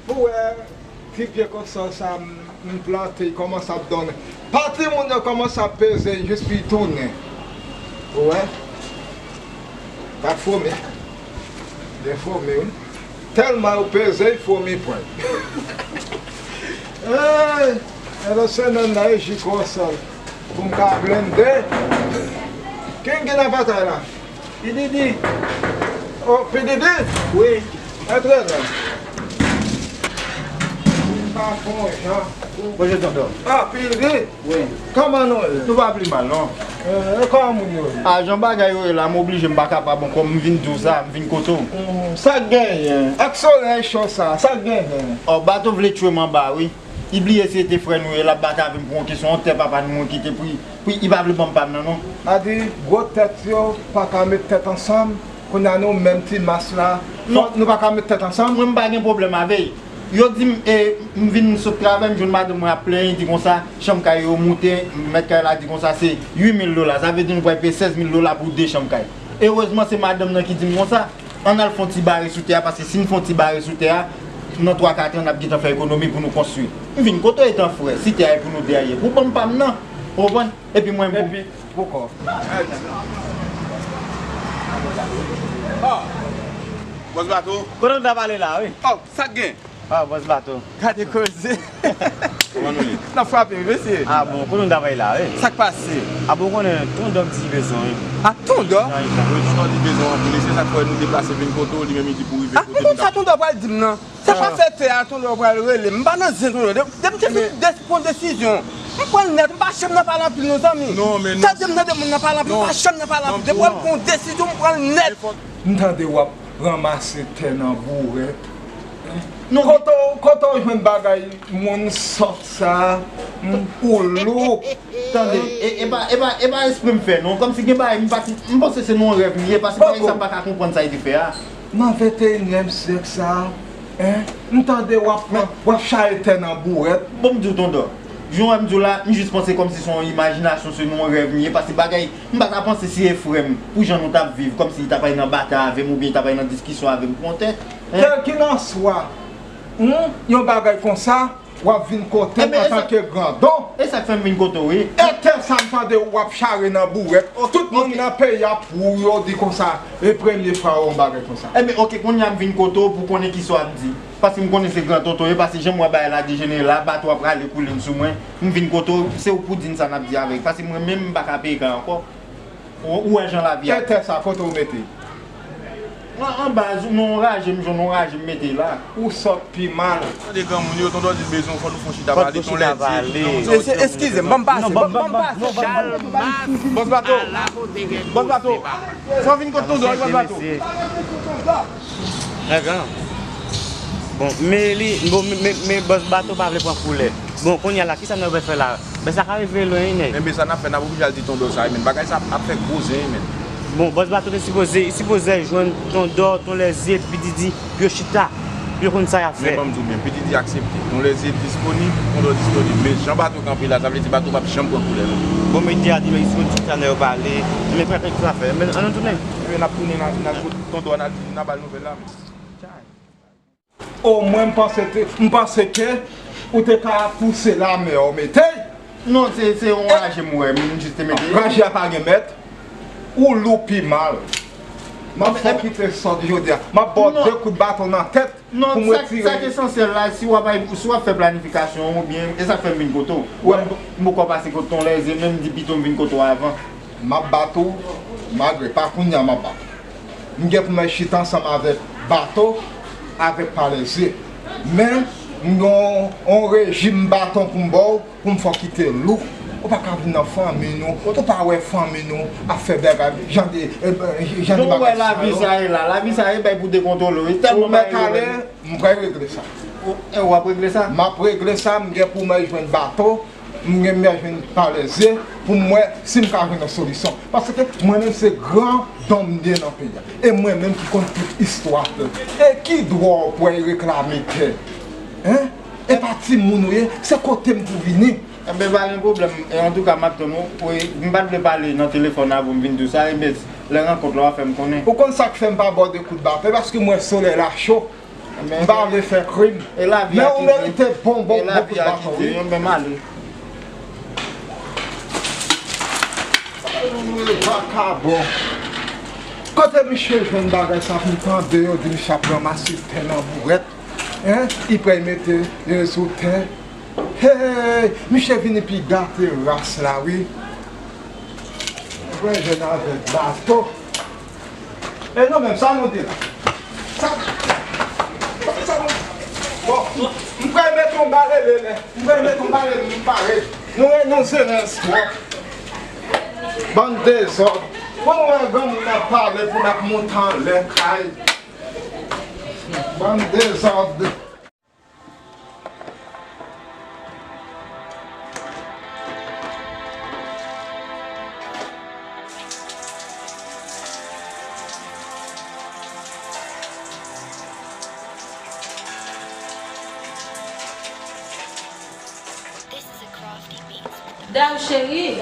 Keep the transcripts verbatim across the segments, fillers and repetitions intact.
Ou wè, ti pye kòsòl sa m, m plante, li kòmanse ap donnen. Pa timoun yo kòmanse ap peze jis pou li tounen. Ou wè? L ap fomi. Li fomi, wi. Tèlman yo peze, li fomi pwen. Ey! Alò, se nan nan e ji kòsòl pou m ka blende. Ken ki nan batay la? P D D. Oh, P D D? Wi. Antre non. M pa fon jan. Bonjou, tonton. Ah, P D D? Wi. Kòman nou ye? Nou pa pli mal, non. Eh, kòman moun yo ye? Ah, jan bagay yo ye la, m oblije, m pa kapab ankò, m vin di w sa, m vin kote w. Hmm, sa k genyen? Ak solèy cho sa, sa k genyen? Oh, bato vle tchwe m anba, wi. Li bliye se te frè nou ye, l ap bat avè m pou yon kesyon, yon tè papa nou an kite pou li, pou li pa vle ban m pa m nan, non. A di, gwo tèt yo pa ka met tèt ansanm, kounye a nou menm ti mas la, fò nou pa ka met tèt ansanm. Mwen, m pa gen pwoblèm avè l. Yo di m, e, m vin sot travay, m jwenn madanm mwen ap plenyen, di konsa, chanm kay yo moute, mèt kay la di konsa se uit mil dola, sa vle di nou pral peye sèz mil dola pou de chanm kay. Erezman, se madanm nan ki di m konsa. Ann al fè yon ti bare sou tè a, paske si n fè yon ti bare sou tè a, nan twa kat an, n ap gentan fè ekonomi pou nou konstwi. M vin kote w etan frè, si tè a e pou nou de a ye, pou ban m pa m nan, ou konprann? Epi mwen, epi, poukò? Oh, Bòs Bato. Kote w ta pale la, wi? Oh, sa k gen? Ah, Bòs Bato. Gade koze. Kòman nou ye? N ap frape, wi, mesye. Ah bon, kote nou travay la, wi? Sa k pase? Ah bon, konnen Tondò di bezwen, wi. Ah, Tondò? Wi, Tondò di bezwen anpil, e se sa k fè nou deplase vin kote w, li menm li di pou rive kote nou. Ah, m konn sa Tondò pral di m nan. Sa pa fè tè a, Tondò pral rele m. M pa nan zen Tondò. De, de m te fin de, pran desizyon, m pran l nèt, m pa janm nan pale anpil, non, zanmi. Non, men non. Tande m, tande moun nan pale anpil, m pa janm nan pale anpil. Depi m pran desizyon, m pran l nèt. M tande w ap ranmase tè nan bourèt. Kote w, kote w jwenn bagay moun sòt sa, m, ou lou. Tande, e, e pa, e pa, e pa espre m fè non. Kòmsi gen bagay m pa t, m panse se nan yon rèv m ye, paske bagay sa m pa ka konprann sa li te fè a. Nan venteyinyèm syèk sa, en, m tande w ap, w ap chaye tè nan bourèt. Bon, m di w, Tondò, jan w wè m di w la, m jis panse kòmsi se yon imajinasyon, se nan yon rèv m ye, paske bagay M pa ta panse si e frè m, pou jan nou t ap viv, kòmsi li t ap al nan batay avè m oubyen li t ap al nan diskisyon avè m pou yon tè. Kèlkilanswa, yon bagay konsa, w ap vin kote m antanke grandon. E sa k fè m vin kote w, wi. E tè sa m tande w ap chare nan bourèt. Tout moun nan peyi a pou yo di konsa, e premye fwa w wè yon bagay konsa. Ebyen, oke, kounye a m vin kote w pou konnen kisa w ap di. Paske m konnen se gran tonton w ye, paske jan m wè bagay la dejenere la, bato a prale koule m sou mwen. M vin kote w, se ou pou di m sa n ap di avè l. Paske mwen menm, m pa ka peye kay ankò. Ou, ou wè jan lavi a. E tè sa, kote w mete l? An, anba, nan yon raje, m jwenn yon raje, m mete l la. Ou sòt pi mal. Tande granmoun yo, Tondò di bezwen, fò nou fon chita pale, ton lè di. Eskize m, ban m pase, ban m pase. Bòs Bato. Bòs Bato. Fò vin kote Tondò, Bòs Bato. Bon, men li, bon, men, men, men Bòs Bato pa vle pran koulè. Bon, kounye a la, kisa nou pral fè la? Men sa ka rive lwen, wi, nèg. Men, men sa n ap fè, n ap oblije al di Tondò sa, wi, men. Bagay sa ap, ap fè gwo zen, wi, men. Bon, Bòs Bato te sipoze, li sipoze jwenn Tondò, Ton Lèzye, epi Didi, pou yo chita, pou yo konn sa y ap fè. Men ban m di w, men, P D D aksepte. Ton Lèzye disponib, Tondò disponib. Men jan bato kanpe la, sa vle di bato p ap janm pran koulè, non. Bon, men, di a di, men, disponib, tout sa nèg yo pale. Men, frè, kèk sa fè. Men, ann nou tounen. Men, n ap tounen, n a, n al kote Tondò, n al di, n a ba l nouvèl la, men. O mwen, m panse te, m panse ke ou te ka pouse lamè w mete. Non, se, se yon raje m wè, m jis te mete. Raje a pa gen mèt. Ou lou pi mal. M ap fè w kite sòt jodi a. M ap ba w de kout baton nan tèt pou m retire. Non, sa, sa k esansyèl la, si w ap, si w ap fè planifikasyon oubyen, e sa k fè m vin kote w. Ou wè, m, m poko pase kote Ton Lèzye, men m di pito m vin kote w avan. M ap bat ou, malgre pa kounye a m ap bat ou. M gen pou m al chita ansanm avèk Bato, avèk Palèzye. Men, m gen yon, yon rejim baton pou m ba w, pou m fè w kite lou. Ou pa ka vin nan fanmi nou, ou pa wè fanmi nou ap fè bagay, jan de, eh, jan de bagay sa yo. Jan w wè lavi sa ye la, lavi sa ye bay pou dekontwole w. Ou mèt ale, m pral regle sa. Ou, e w ap regle sa? M ap regle sa, m gen pou m al jwenn Bato. M gen m jwenn Palèzye pou m wè si m ka jwenn yon solisyon. Paske mwen menm se gran don m ye nan peyi a. E mwen menm ki konn tout istwa pèp. E ki dwa w pou al reklame tè? Hein? E pa timoun ou ye, se kote m pou vini. Enben, pa gen pwoblèm. E antouka, m ap tann ou. Wi, m pa t vle pale nan telefòn avan m vin di w sa. Enben, lè rankont la, w a fè m konnen. Ou konn sa k fè m pa ba w de kout baton? E paske m wè solèy la cho. M pa vle fè krim. Men ou merite bon, bon, bon kout baton, wi. Yo menm ale. Sa yo rele vakabon. Kote misye jwenn bagay sa pou m tande yo di misye ap ranmase ten nan bourèt? Hein? Li prè mete, eh, sou ten. Hey, misye vini pi gate ras la, wi. Mwen jwenn avèk bato. E nou menm, sa nou di la? Sa, sa, sa nou, bon, m prè mete yon barele, men. M prè mete yon barele, m pare. Nou, nou zenes twòp. Bann dezòd. Bon, nou wè granmoun ap pale pou n ap monte anlè kay. Bann dezòd. Dayou cheri,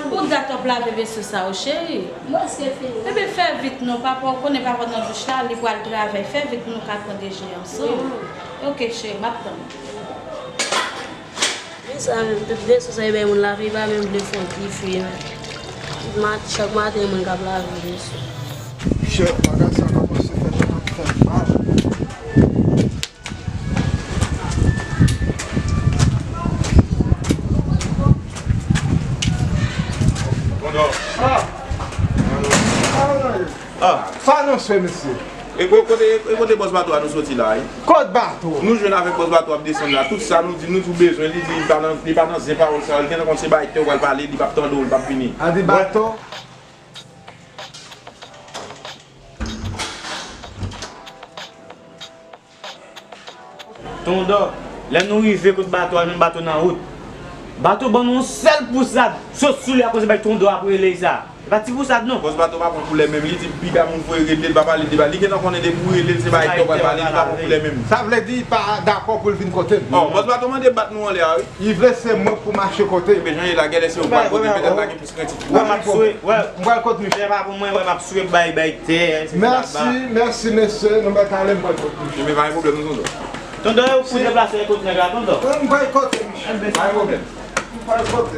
ou gate ap lave veso sa o cheri. Mwen prèske fini. Ebyen fè vit non, papa ou konnen papa nan douch la, li pral travay, fè vit pou nou ka pran dejene ansanm. Ok cheri, m ap tann. Men sa menm, tout veso sa yo bay moun lave, yo pa menm vle fè yon ti fwi menm. Tout mat-, chak maten moun k ap lave veso. Chè, bagay sa kòmanse fè tèt fè m mal. Tondò. Ah! Ah! Sa anonse, mesye. E ko-, kote, e kote bòs bato a nou soti la, wi? Kot bato? Nou jwenn avèk bòs bato ap desann la. Tout sa nou di, nou tou bezwen. Li di li pa nan, li pa nan zen pawòl sa yo. Li gentan konn se bay tè w pral pale, li p ap tande w, li p ap vini. A di bato? Tondò, lè nou rive kot bato a, jwenn bato nan wout. Bato ban nou yon sèl pousad, sot sou li akoz bay Tondò ap rele sa. E pa ti pousad non. Bòs bato pa pran koulè menm, li di piga moun voye rele l, pa pale de bagay. Li gentan konnen depi w rele l, se bagay tè w pral pale, li pa pran koulè menm. Sa vle di li pa dakò pou l vin kote m. Oh, bòs bato mande bat nou anlè a, wi. Li vle se mwen k pou mache kote. Ebyen, jan ye la, genlè se ou k pral kote, petèt pa gen plis krentif pou ou. Wè, m ap swe, wè. M pral kot misye. Lè pa pou mwen, wè, m ap swe bay, bay tè, se sa. Mèsi, mèsi, mesye. Nou mèt ale, m pral kot misye. Ebyen, pa gen pwoblèm, non, Tondò. Tondò, ou pou deplase kot nèg la, Tondò. Mwen, m pral kote misye. Pa gen pwoblèm. M pral kote.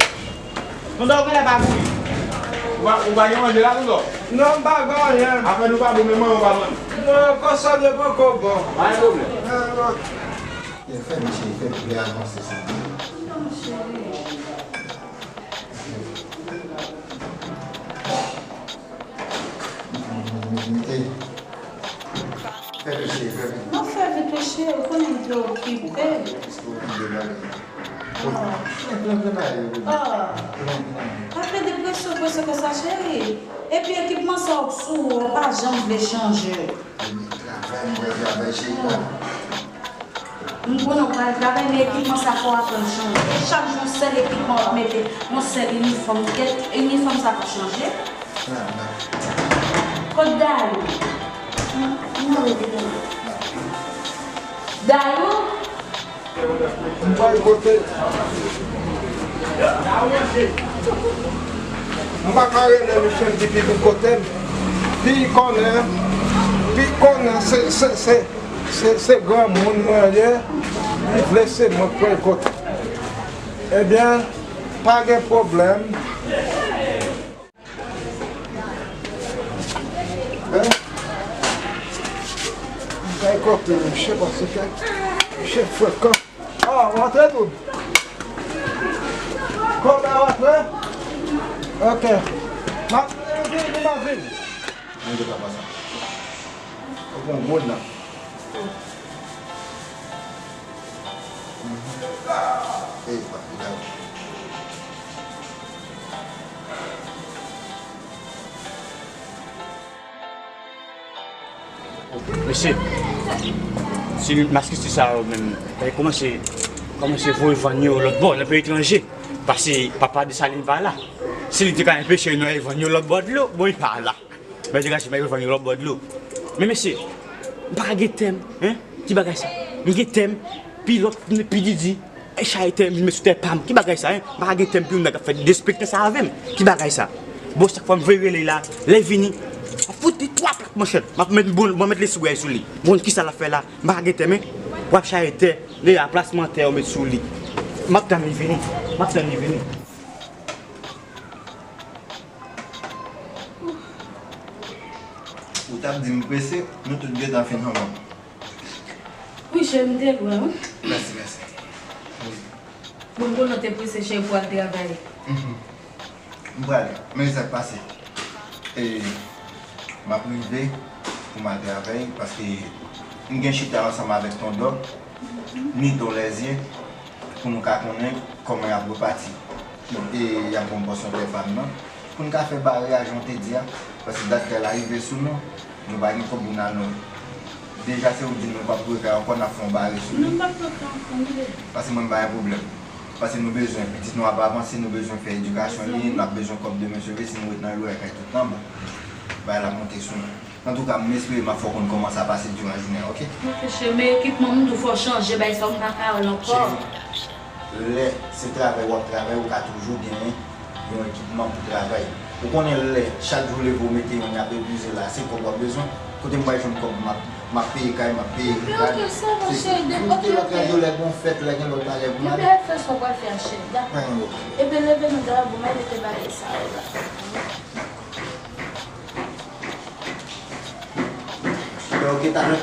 Tondò, ou genlè pa mouri. Ou pa, ou pa gen manje la, Tondò? Non, m pa gen anyen. Afè nou pa bon, men manman w pa bon. Non, konsòm yo poko bon. Pa gen pwoblèm. Fè misye, fè misye avanse, silvouplè. Fè vit, cheri, fè vit. Non, fè vit wi, cheri, ou konnen m te okipe. Èske w okipe bagay la? Ah. Plen, plen, plen bagay yo, bebe. Ah. Plen, plen. Pa fè depresyon, presyon konsa, cheri. Epi ekipman sa w sou ou, ou pa janm vle chanje. Bebe, travay, m pral travay, cheri. Ah. M konnen w pral travay, men ekipman sa fò w aprann chanje. Chak jou yon sèl ekipman w ap mete, yon sèl inifòm, kèt inifòm sa p ap chanje. Kot Dayou? Dayou? M pral kote. M pa ka rele misye m di pi vin kote m. Pi konnen, pi konnen se, se, se, se, se granmoun mwen ye. Li vle se mwen k pral kote. Ebyen, pa gen pwoblèm. Hein? M kay kote misye paske misye frekan. Ah, w antre tou? Kòman w antre? Ok. M ap vini, m ap vini. Mwen te pa pase. Ou pran gwo nan. Epa, epa. Mesye, si maskisi sa yo menm, kòmanse, kòmanse voye vann yo lòtbò, nan peyi etranje, paske papa Desalin pa la. Si li te ka enpeche nou al vann yo lòtbò dlo, bon, li pa la. Mwen te kache mwen vann yo lòtbò dlo. Men mesye, m pa ka gen tèm, hein? Ki bagay sa? M gen tèm, pi lòt, pi didi, e chaye tèm, m sou tè pa m. Ki bagay sa, hein? M pa ka gen tèm, pi yon nèg ap fè derespektan sa avè m. Ki bagay sa? Bon, chak fwa m voye rele la, lè vini, ap Fout li twa plak manchèt. M ap met bon, mwen met li sou, sou li. Bon, kisa l ap fè la? M pa ka gen tè, men w ap chache tè. Deja plasman tè yo met sou li. M ap tann li vini. M ap tann li vini. Ou t ap di m prese, nou tout gentan fin anvan. Wi, cheri, m te lwen, wi. Mèsi, mèsi. Bon, konnen w te prese, cheri, pou al travay. Mhm. M prale, men sa k pase. E, m ap rive pou m al travay, paske m gen chita ansanm avèk Ton Dò, ni Ton Lèzye, pou nou ka konnen kòman y ap repati. E y ap ban m pòsyon tè pa m nan. Pou n ka fè bare a jan w te di a, paske dat tè la rive sou nou, nou pa gen kòb pou n al non. Deja se ou di nou p ap lwe kay ankò, n ap fè yon bare sou li. Non, m p ap lwe kay ankò, m vle. Paske mwen m pa gen pwoblèm. Paske nou bezwen, pitit nou ap avanse, nou bezwen fè edikasyon li, n ap bezwen kòb demen sove, si nou ret nan lwe kay tout tan, bon, bagay la ap monte sou nou. Antouka, m espere m ap fè w konn kòman sa pase diran jounen an, oke? Oke, cheri, men ekipman m tou fò chanje, bay sa m pa ka al ankò. Cheri, lè se travay w ap travay, ou ka toujou genyen yon ekipman pou travay. Ou konnen lè chak jou leve w mete yon, y ap epuize la, se kòb w ap bezwen. Kote m pral jwenn kòb, m ap, m ap peye kay, m ap peye. Epi oke, se bon, cheri, de oke, oke. Lè gen yon fèt, lè gen lòt bagay pou n ale. Epi al fè sa w pral fè a, cheri, dakò. Epi leve nou dè la, bon, m al mete bagay sa yo la. Oke, talè.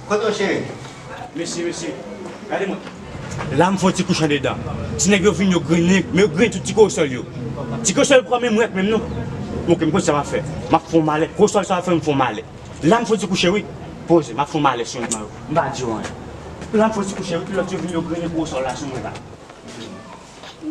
Kote w, cheri? Mesye, mesye, gade mwen. La m fè yon ti kouch andedan. Ti nèg yo vin, yo grennen, men yo grennen tout ti kòsòl yo. Ti kòsòl pran menm rèk menm non. Oke, m konn sa m ap fè. M ap fè yon malè. Kòsòl sa ap fè m fè yon malè. La m fè yon ti kouche wi. Poze, m ap fè yon malè sou nèg yo. M pa di yo anyen. La m fè yon ti kouche wi, pi lòt yo vin, yo grennen kòsòl la sou mwen la.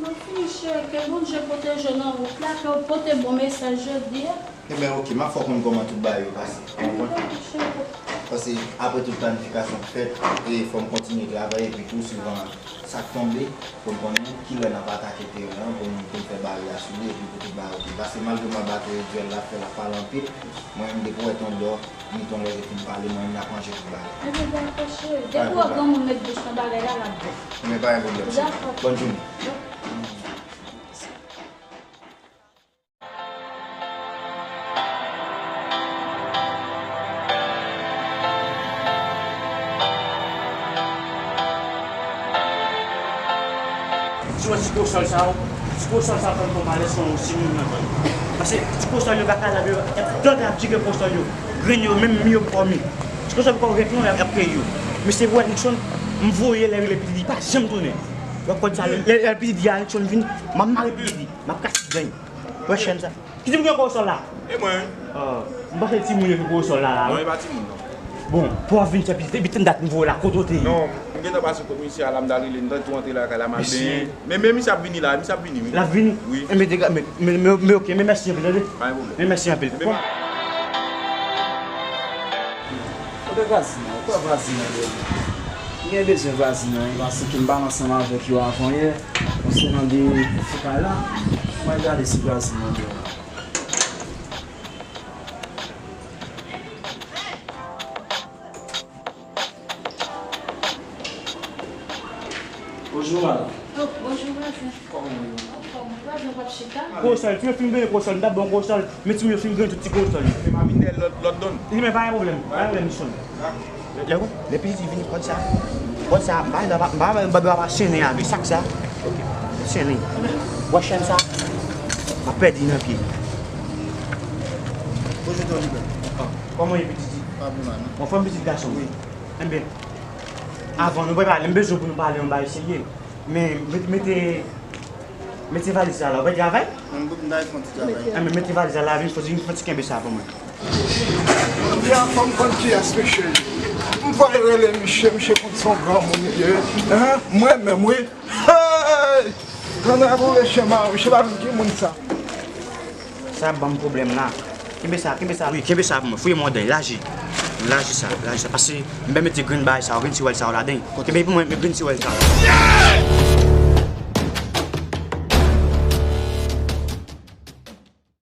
Nou fini, cheri, ke Bondye pwoteje w nan wout la, ke w pote bon mesaj jodi a. Ebyen, oke, m ap fè w konn kòman tout bagay yo pase. Ou konprann? Paske apre tout planifikasyon k fèt, e fò m kontinye travay, epi tou, swivan sa k tonbe, pou n konnen kilè n ap atake teren an, pou n, pou n fè bare a sou li, epi pou tout bagay oke. Paske malgre mwen batay, dyèl la fè, l ap pale anpil, mwen menm depi w wè Ton Dò, ni Ton Lèzye fin pale, mwen menm n ap ranje tout bagay. Ebyen, dakò, cheri. Depi w wè granmoun met bouch nan bagay la, l ap bon. Ebyen, pa gen pwoblèm, cheri. Dakò. Bòn jounen. Si w wè ti kòsòl sa yo, ti kòsòl sa yo fè m fè malè sou yon ti moun nan zòn. Paske ti kòsòl yo pa ka la, yo, y ap tande ap tire kòsòl yo. Grenn yo, menm mi yo poko mi. Ti kòsòl poko rete non, y ap, y ap peye yo. Mesye Wellington, m voye lè rele pitit li, li pa janm tounen. W ap konn sa, lè, lè, lè pitit li a Wellington vini, m ap mare pitit li, m ap kase dan li. Wè chèn sa. Ki di m gen kòsòl la? E mwen. Ah, m panse timoun yo ki kòsòl la, la. Non, e pa timoun, non. Bon, pou w ap vin fè pitit, epi tann dat m voye la, kote w te ye? Non, m gentan pase komisè a la, m t al rele, m t tou antre lakay la, m al benyen. Men, men misye ap vini la, misye ap vini, wi. L ap vini? Wi. E men, men, men, men, men, oke, men mèsi anpil, tande? Pa gen pwoblèm. Men mèsi anpil. Bon. Kote vwazin nan? Ou kwè vwazin nan dèyè? M gen bezwen vwazin nan, wi, paske m pale ansanm avèk yo avan yè, konsènan de ti kay la. Mwen gade si vwazin nan dèyè. Bonjou, madanm. Oh, bonjou, vwazin. Kòman w ye? Anfòm, vwazin, w ap chita? Kòsòl, ti yo fin grennen kòsòl, m t ap ba w kòsòl, men timoun yo fin grennen tout ti kòsòl yo. E m a vin dèyè lòt, lòt done. Wi, men pa gen pwoblèm, pa gen pwoblèm, Michon. Lè, lè pitit li vini, pran sa. Pran sa, bay dwa pa, bay dwa pa sennen avè sak sa. Oke. Sennen. Wè chèn sa. M ap pèdi nan pye. Bonjou, Tony. Kòman w ye, pitit? Pa byen, non. Anfòm, pitit gason? Wi. Enben, avan nou pale, m bezwen pou nou pale yon bagay serye. Men, mete, mete, mete valiz la la, ou pral travay? Mwen, m ta fè yon ti travay. Enben, mete valiz la la, vin fò, vin fò ti kenbe sa pou mwen. Byen, fò m konn kiyès misye ye. M voye rele misye, misye konn se yon granmoun li ye. Hein? Mwen menm, wi. Hey! Grann raboure chen mawon, misye pa konn ki moun sa. Sa ap ban m pwoblèm la. Kenbe sa, kenbe sa. Wi, kenbe sa pou mwen. Fouye mwen anndan, laji. Laji sa, laji sa. Paske m pral mete grenn bagay sa yo, grenn tiwèl sa yo ladan. Kenbe pou mwen, met grenn tiwèl sa yo.